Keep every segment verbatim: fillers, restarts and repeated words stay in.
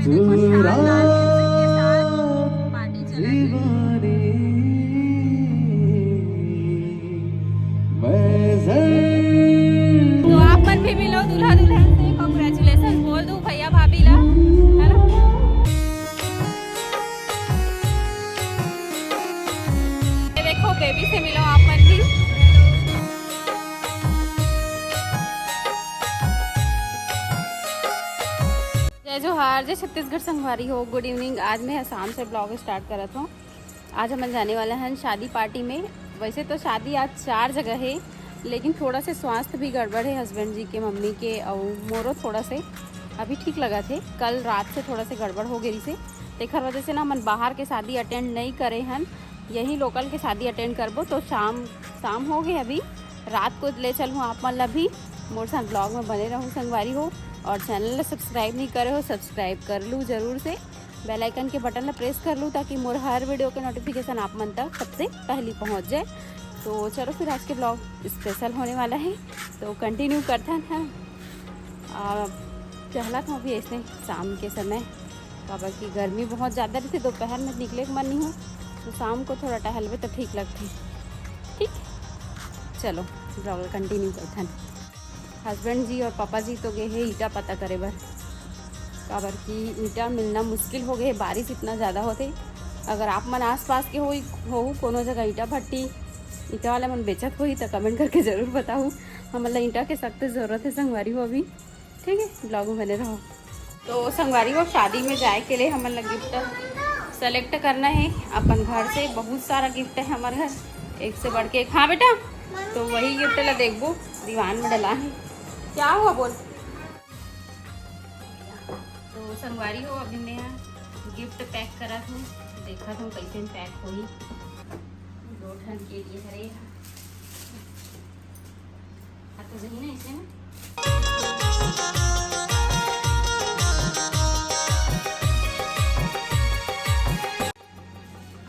देखो, शानदार music के साथ party चलत हे। तो आप मन भी मिलो दूल्हा दुल्हन से, congratulations बोल दो भैया भाभी ला, है ना? ये देखो, baby से मिलो आप मन भी। जय जोहार, जय छत्तीसगढ़ संगवारी हो, good evening। आज मैं शाम से vlog start करत हूँ। आज हमन जाने वाला हन शादी party में। वैसे तो शादी आज चार जगह है, लेकिन थोड़ा से स्वास्थ्य भी गड़बड़ है husband जी के, मम्मी के, और मोरो थोड़ा से अभी ठीक लगत हे। कल रात से थोड़ा से गड़बड़ हो गई से, तेखर वजह से ना हमन बाहर के शादी attend नहीं करे हन, यही local के शादी attend करबो। तो शाम, शाम हो गए, अभी रात को ले चलूँ आप मन ला भी। मोर साथ vlog में बने रहू संगवारी हो, और channel ला subscribe नहीं करे हो, subscribe कर लू जरूर से, bell icon के button ला press कर लू, ताकि मोर हर video के notification आप मन तक सबसे पहली पहुँच जाए। तो चलो फिर, आज के vlog special होने वाला है, तो continue करथन। हाँ, आ, टहलत हूँ अभी ऐसे शाम के समय, काबर कि गर्मी बहुत ज़्यादा रहिथे, दोपहर में निकले के मन नहीं हो, तो शाम को थोड़ा टहलबे तो ठीक लगथे। ठीक, चलो vlog continue करथन। Husband जी और पापा जी तो गए हैं ईंटा पता करे बर, काबर कि ईंटा मिलना मुश्किल हो गए, बारिश इतना ज़्यादा होथे। अगर आप मन आसपास के होई, होहू कोनो जगह ईंटा भट्टी, ईंटा वाला मन बेचत होही, तो comment करके ज़रूर बताहू। हमन ला ईंटा के सख्त ज़रूरत है संगवारी हो अभी। ठीक है, vlog में बने रहो। तो संगवारी हो, शादी में जाए के लिए हमन ला gift select करना है अपन घर से। बहुत सारा gift है हमारे घर, एक से बढ़ के एक। हाँ बेटा, तो वही gift ला देखबो, दीवान में डला है। क्या हुआ बोल? तो संगवारी हो, अभी मैं gift pack करत हूँ, देखत हूँ कैसे pack होही। दो ठन के लिए हरे, हाँ तो जही ना ऐसे ना।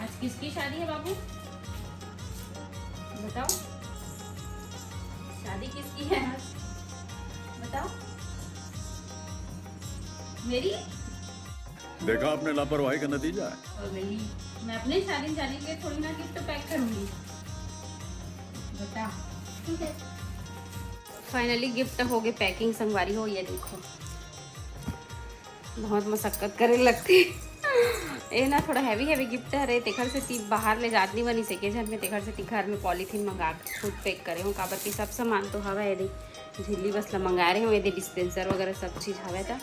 आज किसकी शादी है बाबू, बताओ, शादी किसकी है आज, बताओ। मेरी? देखा आपने लापरवाही का नतीजा है। और मेरी, मैं अपने शादी में जाने के लिए थोड़ी ना gift pack करूंगी, बता। Finally gift हो गए packing संगवारी हो, ये देखो। बहुत मशक्कत करे लगथे। ये ना थोड़ा heavy heavy gift हरे, तेखर से ती बाहर ले जात नहीं बनी सके झन में, तेखर से ती घर में polythene मंगा के खुद pack करे हूँ, काबर कि सब सामान तो हवा है दे, झिल्ली बस ला मंगा रहे हूँ, ये दे dispenser वगैरह सब चीज़ हवे था।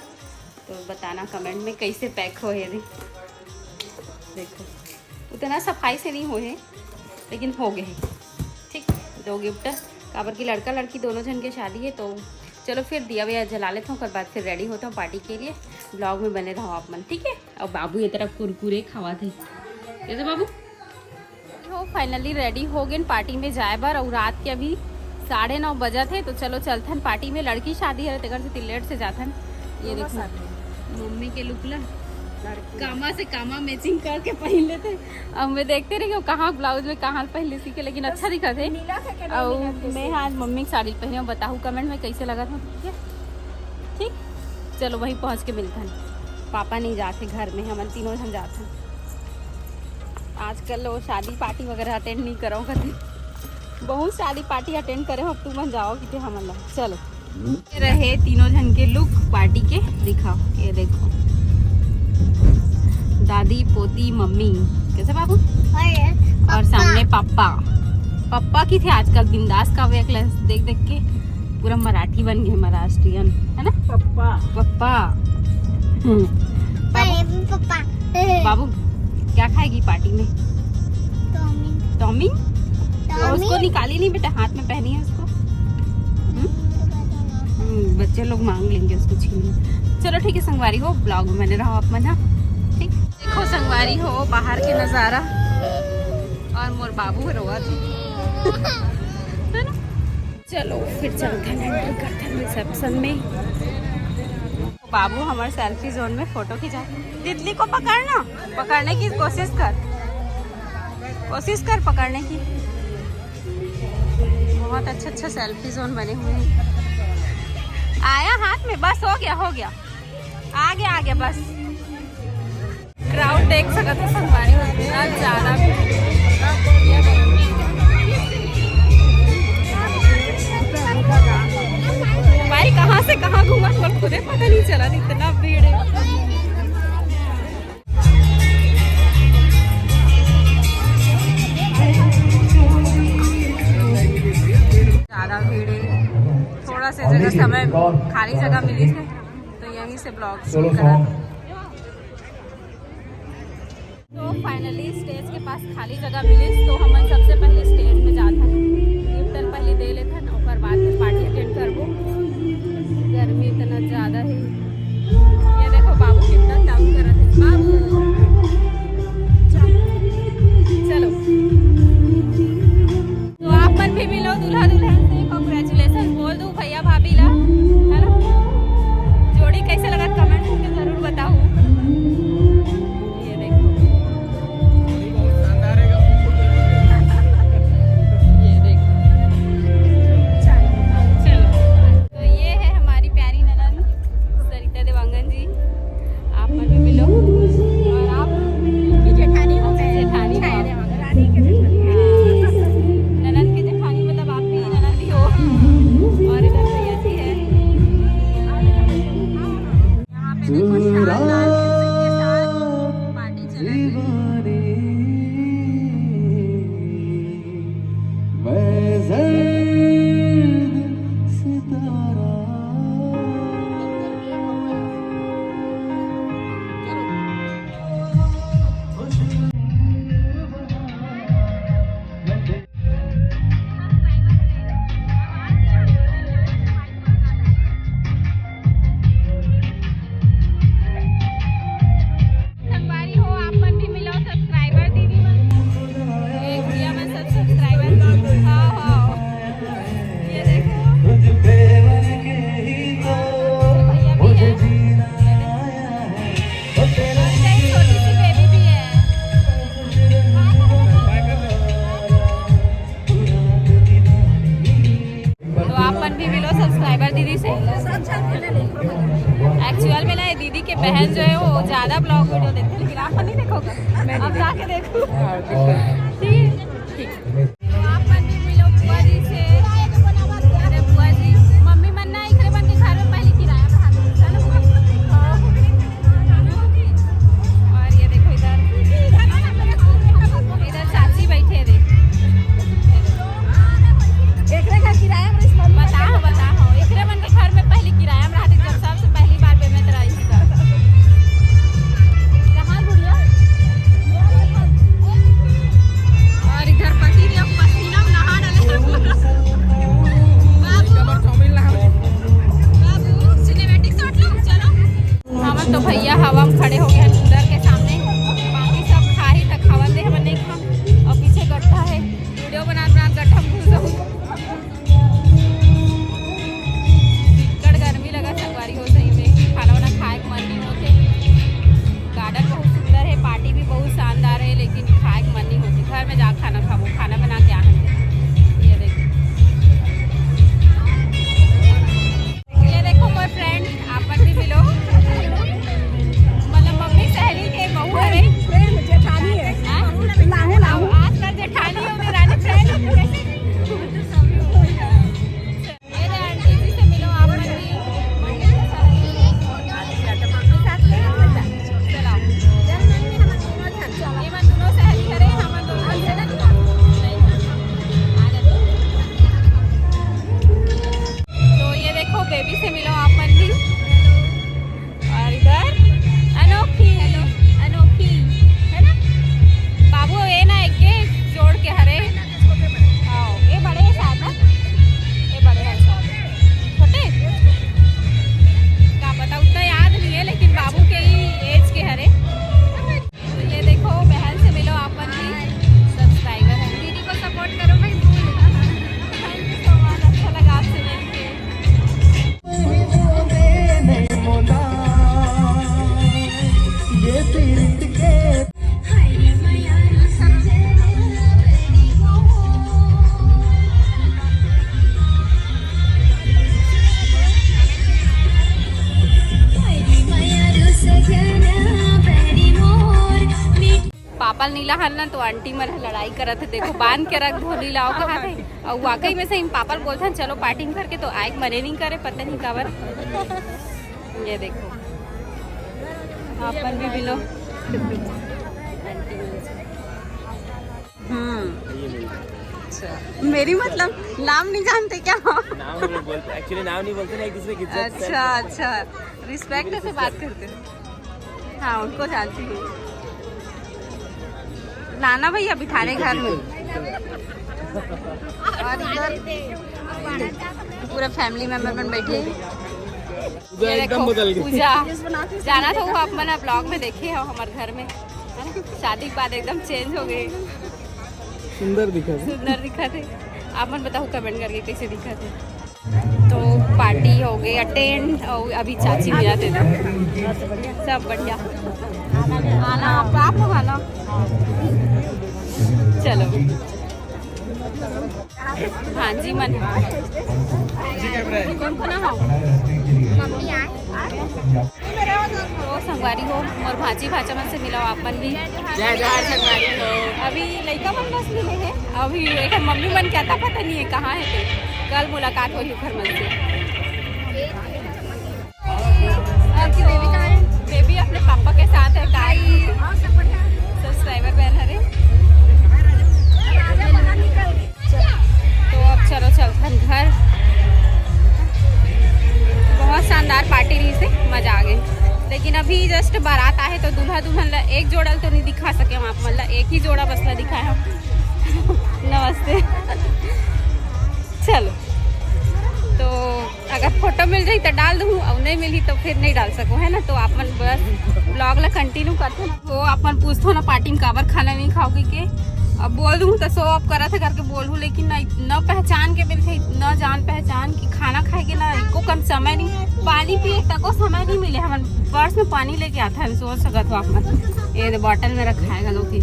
तो बताना comment में कैसे pack हो ये दे। देखो, उतना सफाई से नहीं हो है, लेकिन हो गए है। ठीक, दो gift, काबर की लड़का लड़की दोनों झन के शादी है। तो चलो फिर दिया वया जला लेता हूँ, ओकर बाद फिर ready होता हूँ party के लिए। Vlog में बने रहो आप मन, ठीक है। और बाबू ये तरफ कुरकुरे खावा थे, कैसे बाबू? हो, finally ready हो गए party में जाए बर। और रात के अभी साढ़े नौ बजत है, तो चलो चलथन party में। लड़की शादी है, तेकर से late से जाथन। ये देखो, मम्मी के look ला, कामा से कामा matching करके पहन लेते। अब मैं देखते रही हूँ कहाँ blouse में कहाँ पहन लेती के, लेकिन अच्छा दिखा थे। और मैं आज मम्मी की साड़ी पहने हूँ, बताहू comment में कैसे लगा था, ठीक है? ठीक, चलो वहीं पहुँच के मिलथन। पापा नहीं जाते घर में, हमन तीनों जन जाथन। आजकल वो शादी party वगैरह attend नहीं करो कभी। बहुत शादी party attend करे हो, अब तुमन जाओ किते हमन ला। चलो, ये रहे तीनों जन के look party के, दिखाओ, ये देखो, दादी, पोती, मम्मी, कैसे बाबू? और सामने पापा। पापा की थे आजकल बिंदास का वे अगला देख देख के पूरा मराठी बन गए, महाराष्ट्रियन, है ना? पप्पा। पप्पा। हम्म। बाबू, पापा। बाबू, क्या खाएगी party में? चाउमीन। चाउमीन? और उसको निकाली नहीं बेटा, हाथ में पहनी है उसको। हम्म? हम्म, बच्चे लोग मांग लेंगे उसको छीन। चलो ठीक है संगवारी हो, vlog में बने रहो आप मन, हाँ? ठीक, देखो संगवारी हो बाहर के नजारा, और मोर बाबू रोवा थे। है ना? चलो फिर चलते हैं, entry करते हैं reception में। बाबू हमारे selfie zone में photo खिंचा। तितली को पकड़ना, पकड़ने की कोशिश कर, कोशिश कर पकड़ने की। बहुत अच्छा अच्छा selfie zone बने हुए हैं। आया हाथ में, बस हो गया, हो गया, आ गया, आ गया, बस। देख सकत हो संगवारी हो, इतना ज्यादा भीड़। भाई, कहाँ से कहाँ घूमत, मोर खुदे पता नहीं चला, इतना भीड़ है। ज्यादा भीड़ है, थोड़ा से जगह समय, खाली जगह मिली है, तो यहीं से ब्लॉग शुरू करा। तो फाइनली स्टेज के पास खाली जगह मिलिस, तो हमन सबसे पहले स्टेज में जाथन, गिफ्ट पहले दे लेथन, ओकर बाद में पार्टी अटेंड करबो। गर्मी इतना ज्यादा है, ये देखो बाबू कितना तंग करत है। बाबू, चलो, तो आप मन भी मिलो दूल्हा दुल्हन से, कॉन्ग्रेचुलेशन बोल दो भैया भाभी ला, है ना? जोड़ी कैसे लगा कमेंट करके जरूर बताओ। ये देखो, ये देखो, चलो, तो ये है हमारी प्यारी ननद सरिता देवांगन जी। आप मन भी मिलो। और आप? उनकी जेठानी हो मैं। जेठानी हो आप। रानी के जेठानी। हाँ। ननद के जेठानी, मतलब आप भी ननद ही हो। और इधर भैया जी है। यहाँ पे देखो, शानदार म्यूजिक के साथ पार्टी चल रही है। संगवारी हो, आप मन भी मिलो सब्सक्राइबर दीदी मन। एक भैया मन सब सब्सक्राइबर। हाँ, हाँ। ये देखो। भैया भी है। ये देखो। और एक छोटी सी बेबी भी है। तो आप मन भी मिलो सब्सक्राइबर दीदी से। एक्चुअल में ना, ये दीदी के बहन जो है, वो ज्यादा ब्लॉग वीडियो देखते हैं, लेकिन आप मन नहीं देखोगे। अब जाके देखो। ठीक। तो आप मन भी मिलो बुआ जी से। अरे बुआ जी, मम्मी मन ना इकरे मन के घर में पहले किराया पे हाथ रखता ना। और ये देखो इधर, इधर चाची बैठे थे। एकरे घर किराया में रहिस मम्मी। बताओ, बताओ, एकरे मन के घर में पहली किराया में रहती, जब सबसे पहली बार बेमेत रहिस त। कहाँ गुड़िया? और इधर पति देव पसीना में नहा डाले हैं। बाबू, बाबू, सिनेमैटिक शॉट लो, चलो। हमन तो भैया हवा में खड़े हो गए हैं कूलर के सामने। बाकी सब खाही त खावन दे, हमन नहीं खान। और पीछे गड्ढा है, वीडियो बनात बनात गड्ढा में घुस जाऊँ। बिकट गर्मी लगा संगवारी हो, सही में खाना वाना खाए के मन नहीं होते। गार्डन बहुत सुंदर है, पार्टी भी बहुत शानदार है, लेकिन खाए के मन नहीं होते। घर में जा खाना खाबो, खाना बना के आ हम। ये देखो। ये देखो मोर फ्रेंड, आप मन भी मिलो। मतलब मम्मी सहेली के बहू हरे। फ्रेंड जेठानी है। हाँ? लाहू, लाहू। आजकल जेठानी हो गई, रानी फ्रेंड हो गई, कैसे? ये रे आंटी जी से मिलो आप मन भी। चलो। ये मन दोनों सहेली हरे, हमन दोनों से ना। आ जाओ। तो ये देखो, बेबी से मिलो आप मन भी। और इधर अनोखी, अनोखी, है ना? बाबू, ये ना एक के जोड़ के हरे। हाँ, ये बड़े हैं शायद ना? ये बड़े हैं शायद। छोटे? क्या पता, उतना याद नहीं है, लेकिन बाबू के ही एज के हरे। तो ये देखो, बहन से मिलो, आप मन भी सब्सक्राइबर है। दीदी को सपोर्ट करो भाई। Thank you so much, अच्छा लगा आपसे मिलके। पापा ल नीला हन ना, तो आंटी मन ह लड़ाई करत हे, देखो बांध के रख धो नीला कहा थे। और वाकई में सही में पापा ल बोलथन चलो पार्टी करके, तो आए के मने नहीं करे, पता नहीं काबर। ये देखो, अपन भी मिलो। हम्म। अच्छा, मेरी मतलब नाम नहीं जानते क्या? नाम हम लोग बोलते, एक्चुअली नाम नहीं बोलते ना एक दूसरे की इज्जत। अच्छा, अच्छा, रिस्पेक्ट से बात करते हैं। हाँ, उनको जानती हूँ। लाना भैया बिठाने घर में। और इधर पूरा फैमिली मेंबर मन बैठे हैं। ये देखो, पूजा जाना था वो, आप मन ब्लॉग में देखे हो हमारे घर में, है ना? शादी के बाद एकदम चेंज हो गए। सुंदर दिखा थे। सुंदर दिखा थे। आप मन बताओ कमेंट करके कैसे दिखा थे। तो पार्टी हो गई अटेंड और अभी चाची मिला थे। सब बढ़िया। आना आप, आप लोग आना। चलो। हाँ जी मन। कौन कौन आओ? मम्मी आए। ओ संगवारी हो, मोर भांची भांचा मन से मिलाओ आप मन भी। जय जोहार संगवारी हो। अभी लइका मन बस मिले हैं, अभी एक मम्मी मन क्या था पता नहीं है कहाँ है, तो कल मुलाकात होगी घर मन से। आपकी बेबी कहाँ है? बेबी अपने पापा के साथ है, काई सब्सक्राइबर बहन हरे। तो अब चलो चलथन घर। बहुत शानदार पार्टी रही से, मजा आ गई। लेकिन अभी जस्ट बारात आहे तो दूल्हा दुल्हन ला एक जोड़ा तो नहीं दिखा सके हम आप मन ला, एक ही जोड़ा बस ला दिखाए हम। नमस्ते। चलो, तो अगर फोटो मिल जाही तो डाल दूँ, और नहीं मिली तो फिर नहीं डाल सकूँ, है ना? तो आप मन बस ब्लॉग ला कंटिन्यू करते ना। वो आप मन पूछथो ना पार्टी में काबर खाना नहीं खाओगे के, अब बोल दूँ तो शो ऑफ करा था करके बोलूँ, लेकिन ना, इतना पहचान के मिलते, इतना जान पहचान की खाना खाए के ना एको कन समय नहीं, पानी पिए तको समय नहीं मिले। हमन पर्स में पानी लेके आते हैं, सोच सकत हो आप मन। ये दे बॉटल में रखा है गलो की।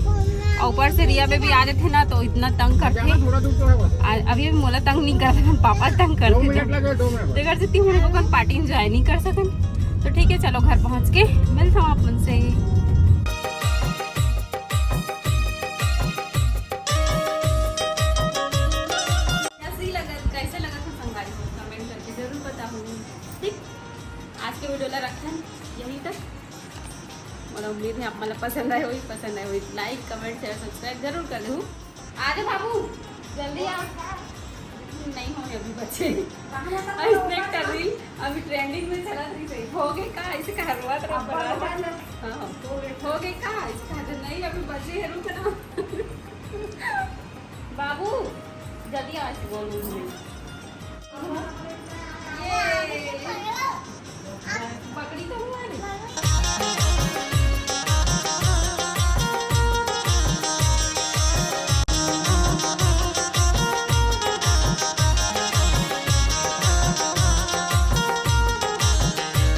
और ऊपर से रिया बेबी आ जाते ना तो इतना तंग करते। आ, अभी भी मोला तंग नहीं करते, हम पापा तंग करते थे। तेकर से तीन को पार्टी एंजॉय नहीं कर सकन। तो ठीक है, चलो घर पहुंच के मिलता हूँ आप मन से। कैसे लगा, कैसे लगा था संगवारी को कमेंट करके जरूर बताओ। ठीक, आज के वीडियो ला रखन यहीं तक। मोला उम्मीद है आप मन ला पसंद आए होही, पसंद आए होही लाइक, कमेंट, शेयर, सब्सक्राइब जरूर कर देहू। आ जा बाबू, जल्दी आ। नहीं हो अभी बचे। इसने कर रही, अभी ट्रेंडिंग में चला रही सही। हो गए का? ऐसे कहा रोआ तो बड़ा। हाँ, हाँ। हो गए का? ऐसे कहा तो नहीं, अभी बचे है, रुक ना। बाबू, जल्दी आ, ऐसे गोल गोल घूम। ये। पकड़ी तो